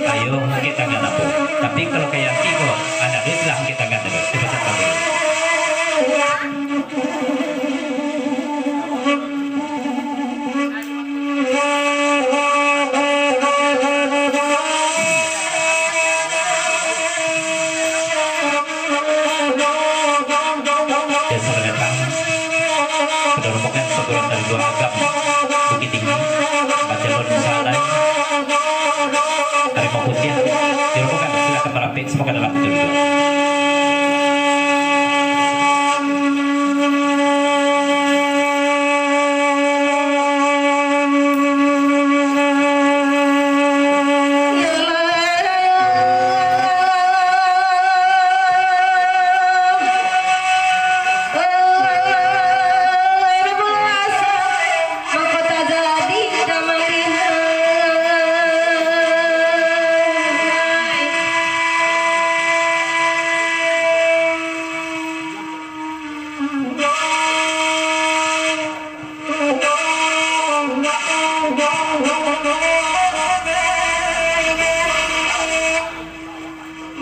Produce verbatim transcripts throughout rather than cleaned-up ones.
Ayo angkek tangan ambo. Tapi kalau ka Yanti ko, anak duo silah angkek tangan dulu. Cepat sabar dulu. Desa Renetang, kedo rombongan perguruan dari Dua Agam, Bukittinggi, bacalon salai dari Mamputiah, di rombongan silakan marapek, semoga dalam petunjuk.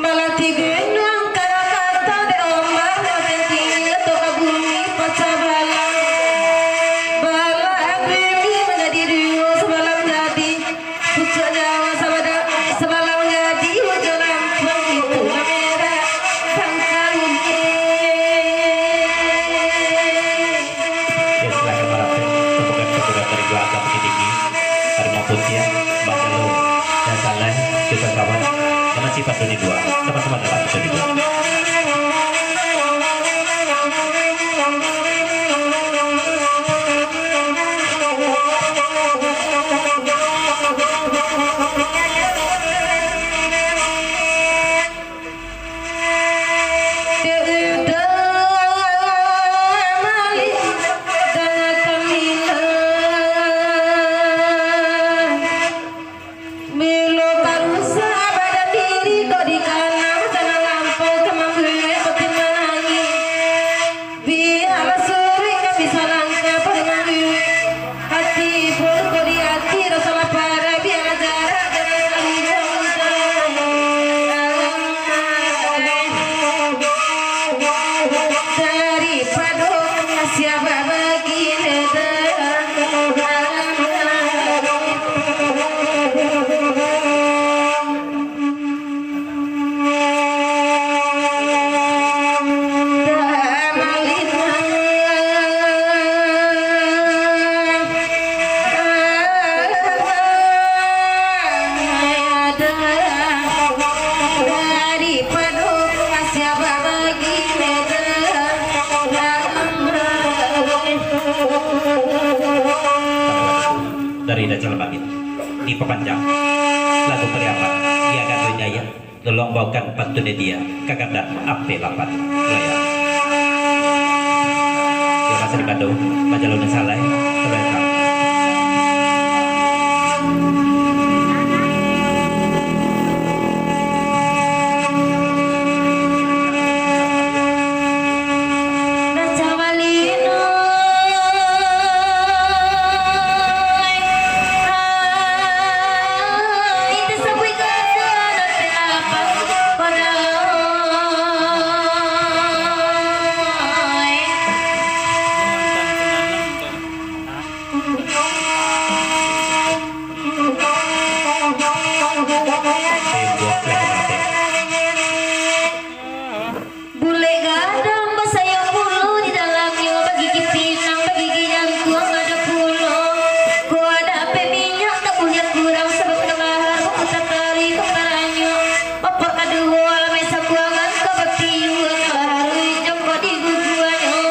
Malah tigo inyo angkara kata dek ombak, malah tinggi atau ka bumi pacah balah. Balah bumi manjadi duo sabalah manjadi. Pucuak Jawa sabada-, sabalah manjadi, ujuang Lampung itu lah merah. Sangka bumi. Ya, silakan marapek, rombongan perguruan dari Dua Agam Bukittinggi, Harimau Putiah, Bajalo, dan Salai, Sultan Kawan, nama sifat dunia dua, sama-sama dalam episode dua. Bilo barusaha badan diri kok dikana, jangan lampau ka mambuek peti manangih. Biarlah suruik ka bisa langkah pado mambuek. Hati pun kok di hati rasa lapar, biarlah jarak jangan saling jauh. Daripado siapa bagi Dari Raja Lamangit, dipapanjang lagu pariaman, dia gaduh jaya. Tolong baokan pantun dia ka kandang ampek lapan. Raya. Terima kasih di Bado, Bajalo dan Salai, terima kasih. Bulek gadang basayok pulo di dalamnyo, bagigi pinang, bagigi jangkuang ado pulo. Kok ado ampek minyak, tak buliah kurang, sabab ka lahar, baputa tali ka paranyo. Opak kaduo, alamai sabuangan, ka batiuang, ka laharuih, jongkok di guguanyo.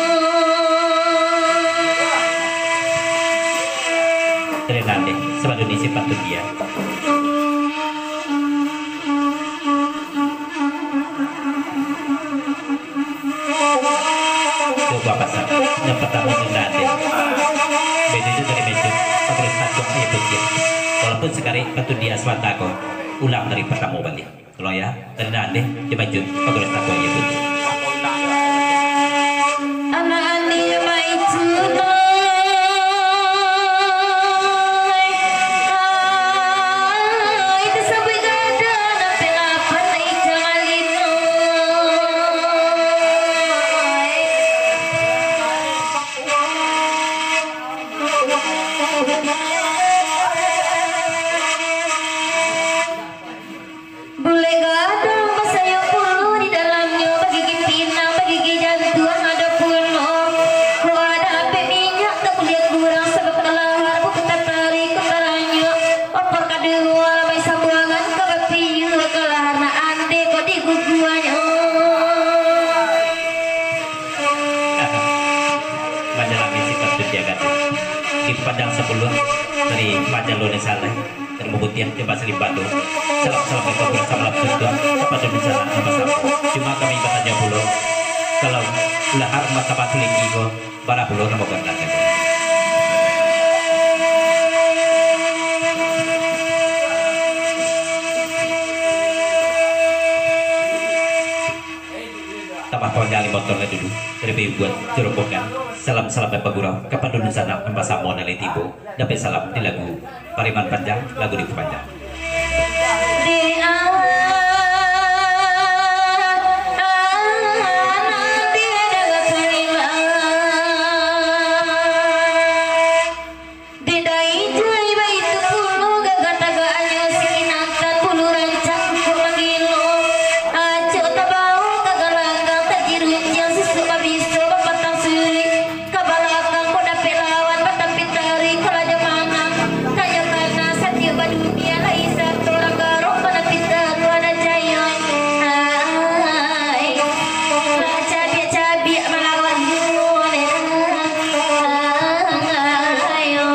Tenang deh, sabab Indonesia patut dia. Coba pasang. Yang pertama ni nade. Beda itu dari meja. Pakai satu aja putih. Walaupun sekali patut dia semata ko. Ulang dari pertama balik. Kalau ya, dari nade, dia maju. Pakai satu aja putih. Anak ani maitu noi. Ai, itu sampai gada. Majalun nan salai, tarimo putiah, jo basalimpah tu. Salam-salam dari Tuhan, salam-salam dari Tuhan, kapado dunsanak nan basamo. Cuma kami batanyo pulo, kalau lahar martabat tinggi ko, bara pulo namo gandanyo? Tambah panjang limo ton lah dulu, dari buat jo rombongan. Salam-salam dari bagurau, kapado dunsanak nan basamo nan lai tibo. Dapek salam di lagu Pariman Panjang, lagu di Papanjang. Di a-, a-, di dalam Pariman. Di dai jai baitu pulo gagah tagaknyo, singinatan bulu rancak kok manggilo. Acok tabao ka galanggang, tajirunyang susuak babiso, bapatang suruik. Ka balakang ko dapek lawan, batampik taruih ka rajo manang. Rajo manang satiok badunia, lai sato urang garok, bana pita tu ado cayo. Ai, cabiak-cabiak malawan duo. Ayo.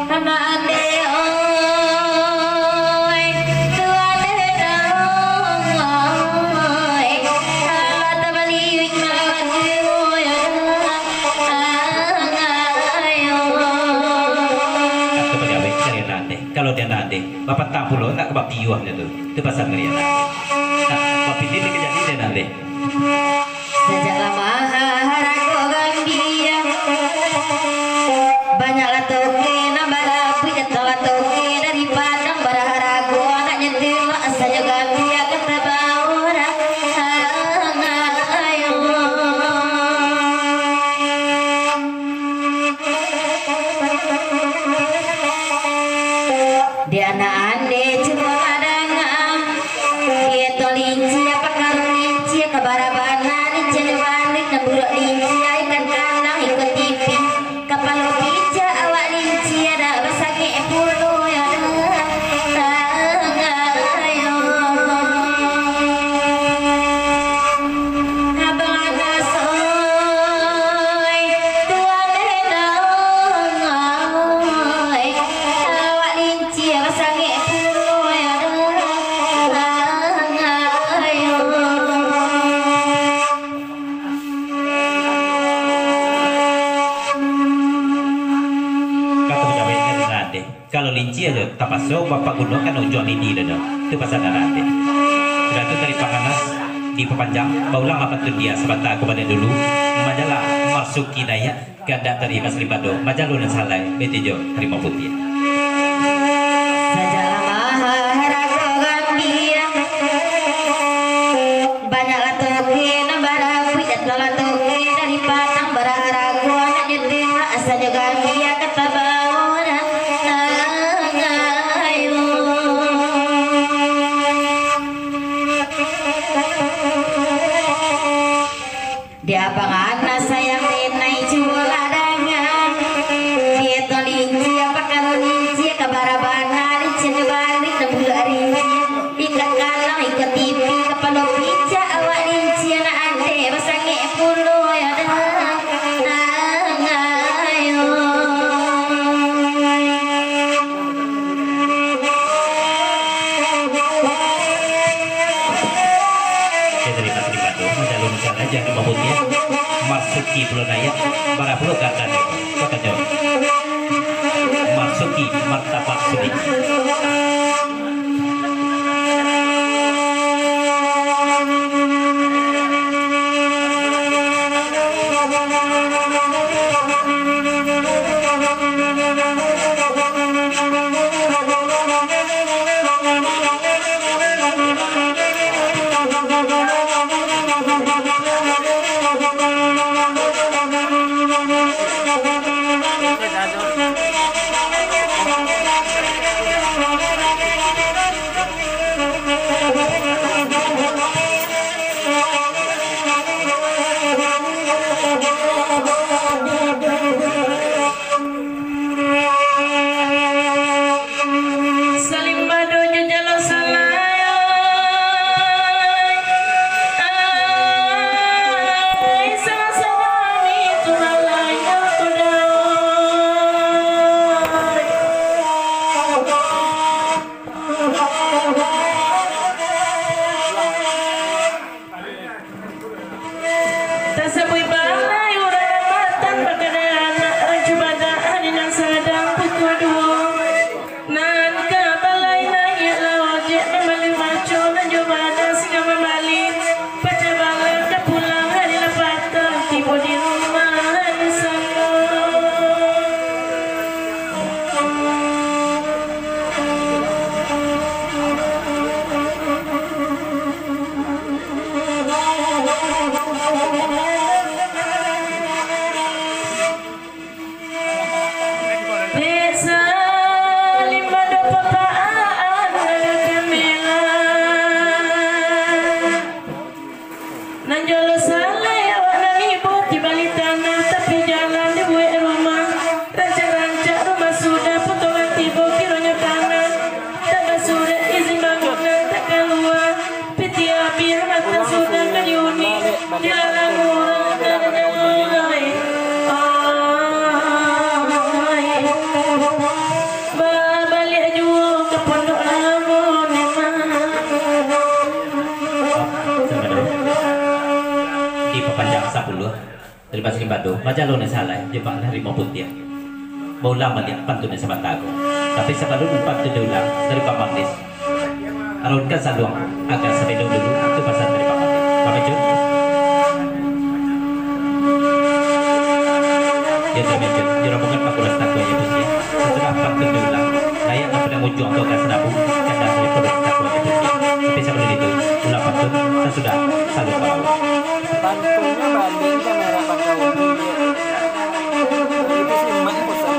Anak ande oi, tuan ande oi, alah tabaliak malawan duo. Ayo. Kato pagawai dari anak ande. Kalau di anak ande, bapatang pulo nak ka bapiuah nyo tu. Tu pasal dari anak ande. Nah, bapilih di kajadi di anak ande. Sajak lamo harago gambia, banyaklah toge nan barabuik, datanglah toge dari Padang, baraharago anaknyo tu, mak sajo gambia ka tabao urang. Ayo. Di anak ande cubo lah danga, di eto lincia, pakaro lincia, ka bara bana lincia jo baluik, nan buruak lincia, ikan kanang iko tipi, kapalo picak awak lincia, dak basangek pulo yo dah. Ayo. Abang Anas oi, tuan Endang oi, awak lincia basangek pulo yo dah. Ayo. Kato pagawai nan ado. Kalau lincia jo, tapaso bapaguno kan ujuang lidi dodo. Tu pasal nan ado. Sudah tu tari panganas dipapanjang, baulanglah pantun dia sabanta ko baliak dulu. Majalah Marsuki naiak, kandak tari Mas Limbado, majalu nan salai, baitu jo tarimo putiah. Sajak lamo harago gambia. Banyaklah toge nan barabuik, datanglah toge dari Padang, baraharago anaknyo tu, mak sajo gambia ka tabao urang. Ayo. Di abang Anas sayang denai cubolah dangan. Di eto lincia, pakaro lincia, ka bara bana lincia jo baluik, nan buruak lincia. Ikan kanang iko tipi, kapalo picak awak lincia, anak ande basangek pulo yo dah. Ayo. Oke, tarimo, tarimo tu. Majalu nan salai, jan lupo putiah. Marsuki pulo naiak, bara pulo gandanyo. Katonyo, Marsuki martabat sulik. Papaan nan ka mela. Nan jalo salai awak nan ibo di bali tanah, tapi jalan dibuek rumah. Rancak-rancak rumah sudah, potongan tibo kironyo tanah. Tak basurek izin bangunan, tak kalua. Piti abih matan sudah ka diuni, dilarang urang dari nangoi. Ai, babaliak juo ka Pondok Lamo ni mah. Dipapanjang sapuluah. Dari Pasir Batu, bajalonyo salai jo Pak Narimo Putiah. Baulang baliak pantun nan sabanta ko. Tapi sabalun pantun diulang dari Pak Mangdis, arunkan saluang agak sabelok dulu, itu pasan dari Pak Mangdis. Pak Mecun. Ya, Pak Mecun. Di rombongan Pak Kuras Takwa, ya, Putiah. Sasudah pantun diulang, layak nan padang ujuang tu agak sanabu, kandas dari Pak Kuras Takwa, ya, Putiah. Tapi sabalun itu, ulang pantun, sasudah saluang balawak. Pantunnyo baliak kamera bakauni, itu simak pusat.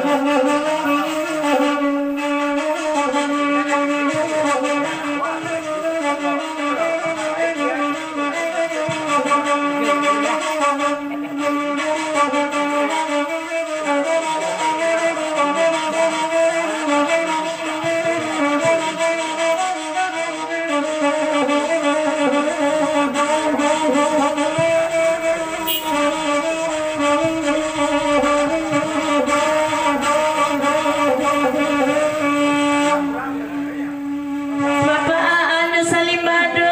Bapak Aan jo Salim Badoi.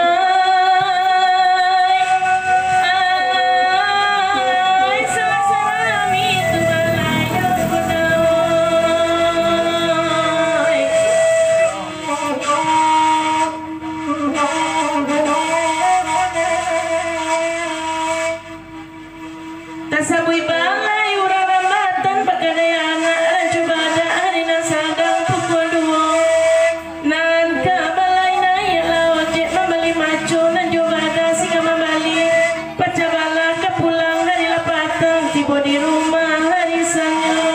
Ai, sama-sama kami tu balayok, Badoi. Tasabuik balai urang rambatan, bakadai anak rancu badak, hari nan sadang pukua duo. Nan ka balai naiak lah ojek, mambali maco nan jo badak, singa mambali. Pacah balah ka pulang, hari lah patang, tibo di rumah hari Sanyo.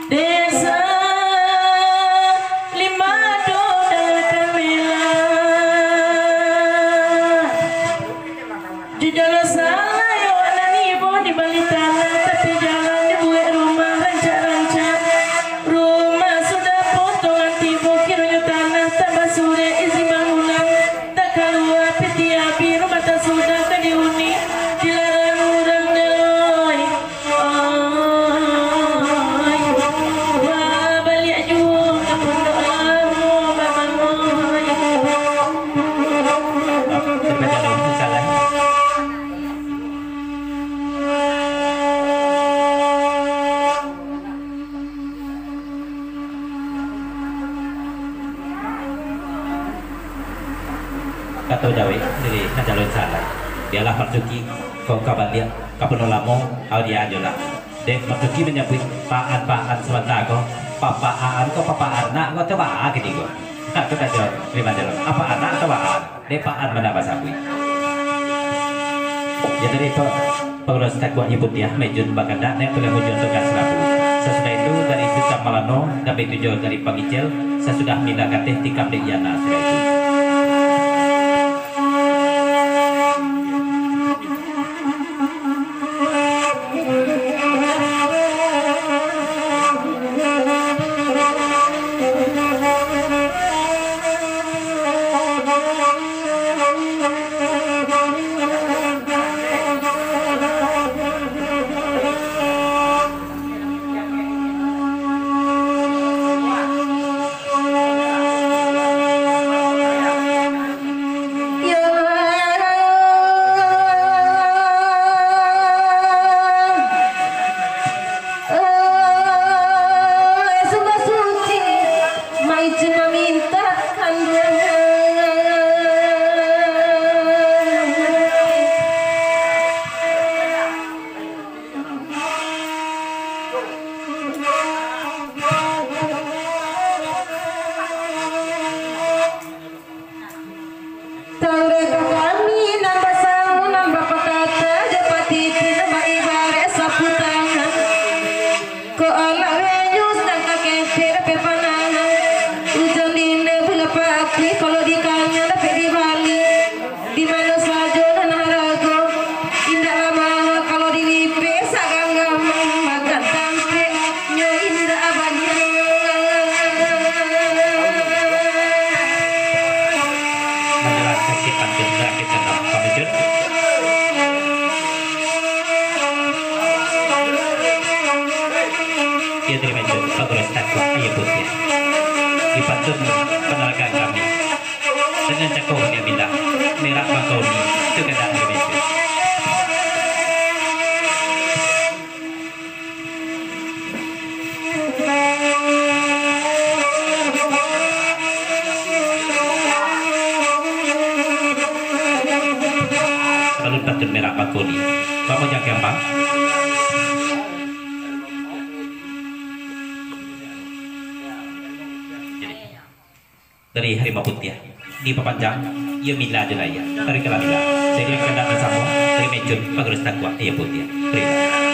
Desa Limado dalam kamela. Di dalam salai awak nan ibo di bali tanah, tapi jalan dibuek rumah rancak-rancak. Rumah sudah potongan tibo, kironyo tanah tak basurek izin bangunan, tak kalua piti abih, rumah tak sudah ka diuni, dilarang urang jaloi. Ai, babaliak juo ka Pondok Lamo, Bang Manoi. Kato jawek dari nan jalun salai. Bialah Marzuki, kok ka baliak ka Pondok Lamo, au dia ajolah. Dek Marzuki manyabuik Pak Aan, Pak Aan sabanta ko, Papa Aan ko, Papa Arnak ko, atau Pak Aan kini ko. Aku tak jawab, terima jawab. Apa anak atau Pak Aan? Dek Pak Aan mana basabuik. Ya, dari Pak Pangurus Takwa Ibu Diah Mejun Bagandak, naik pulang ujuan tugas serabu. Sasudah itu, dari Sutan Malano, dan itu jo dari Pangicil, sasudah Mila Gatih tikam dek Yana, sudah itu. Dari Mencun, Pagurus Takwa, Ayah Putiah. Di pantun panalagan kami. Dengan cako dia bilang, merah bangkau ni, itu kandang dari Mencun. Kalau pantun merah bangkau ni, kamu jangan kembang. Dari Harimau Putiah. Di papanjang, iyo mila jo lai. Tarikalah mila. Jadi, yang kandak nan samo, dari Mencun, Pagurus Takwa, Ayah Putiah. Tarikalah.